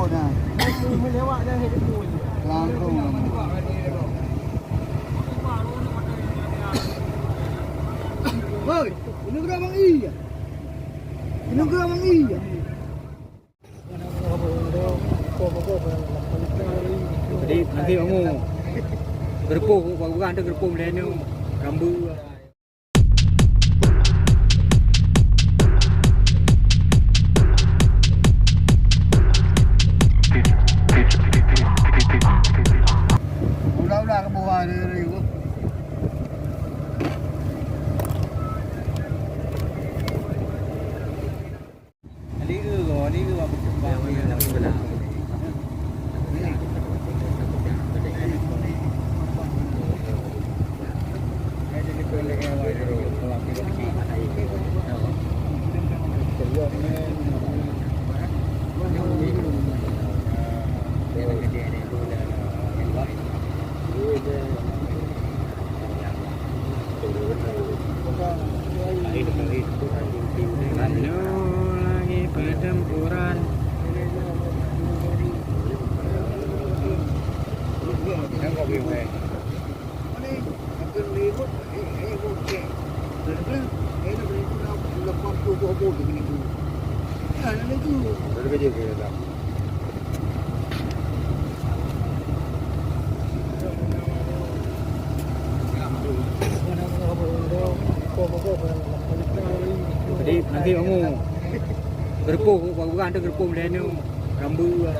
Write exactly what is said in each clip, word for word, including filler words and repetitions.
Nah. Langkong. Hoi, ini gerak Bang I ya? Ini gerak Bang I ya? Jadi nanti kamu gerpuk, bukan tu gerpuk milenium, rambu. Udah-udah kebuah dari, dari Anu lagi pertempuran. Jadi nanti kamu gerpuk, bukan tu gerpuk milenium, rambu.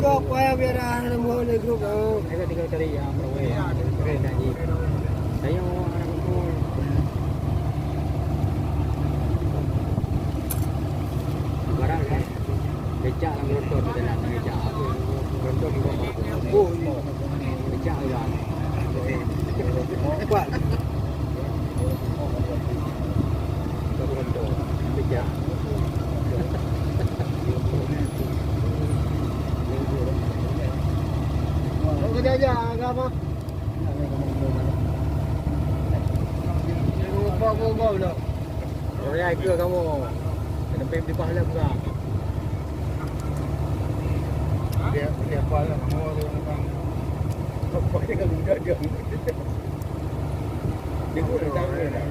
Kau payah biar ah, nemu di grup, oh. Saya tinggal cari yang berway. Keren dah, Ji. Saya mau anak kumpul. Barang, kan? Becak lam gerontol tu dalam, becak. Gerontol di bawah. Oh, iya. Becak juga. Kuat. Gerontol. Becak. Kau kerja aja, agak apa? Rupa bungong tu. Orang ikut kamu. Kena pergi beli pahala murah. Dia, dia apa lah, kamu orang orang. Apa dia kalau udah dia. Dia pun tak tahu dah.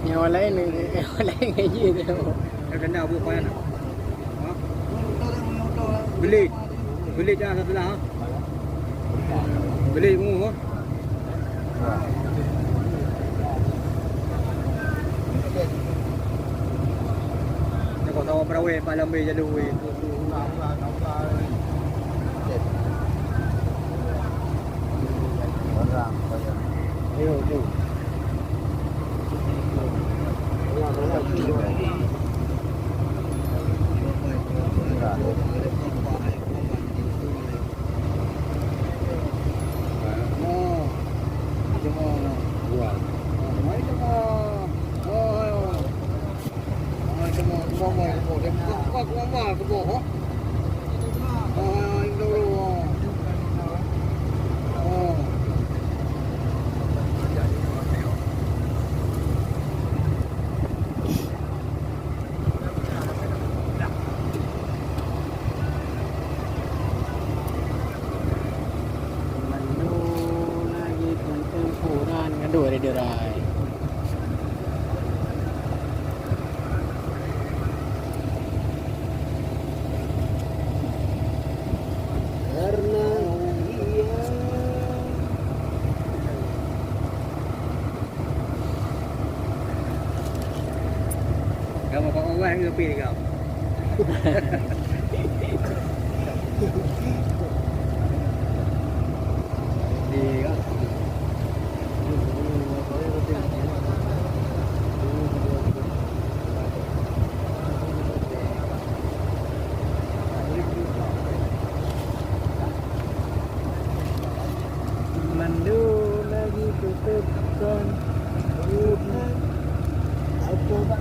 Nyang laén, nyang laén ngaji tu. Dah kena buka kan? Ha? Beli. Beli jangan satu lah, ha? Beli mu, ha? Nak kau tahu perawi, Pak Lambe jalur, weh. Ayo, tu. Tuh, ada derai. Karena dia. Kamu kok Allah yang ngepi kau? Iya. Mandum lagi tutup kon. Tuhan,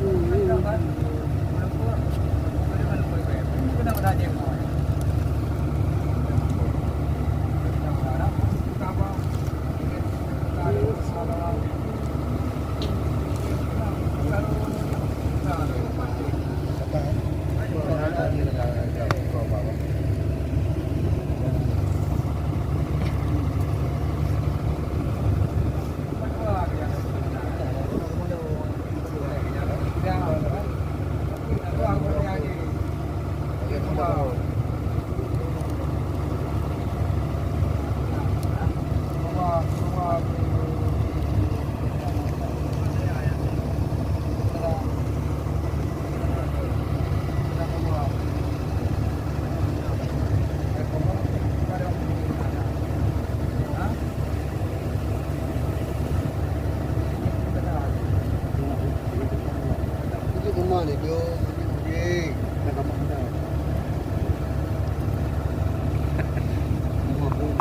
apa pun.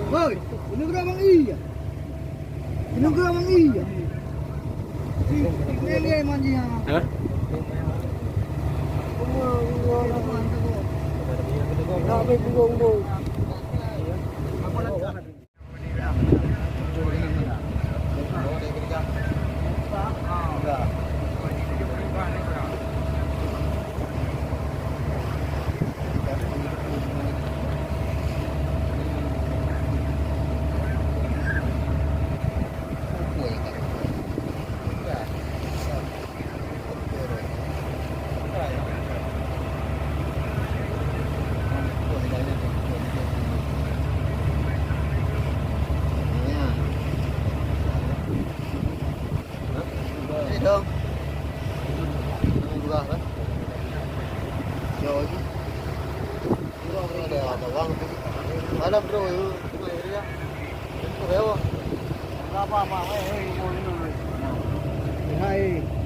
Woi, ini gerak Bang I ya? Ini gerak Bang I ya? Ini, ini manjing ya? Hah? Malam terus. Hai.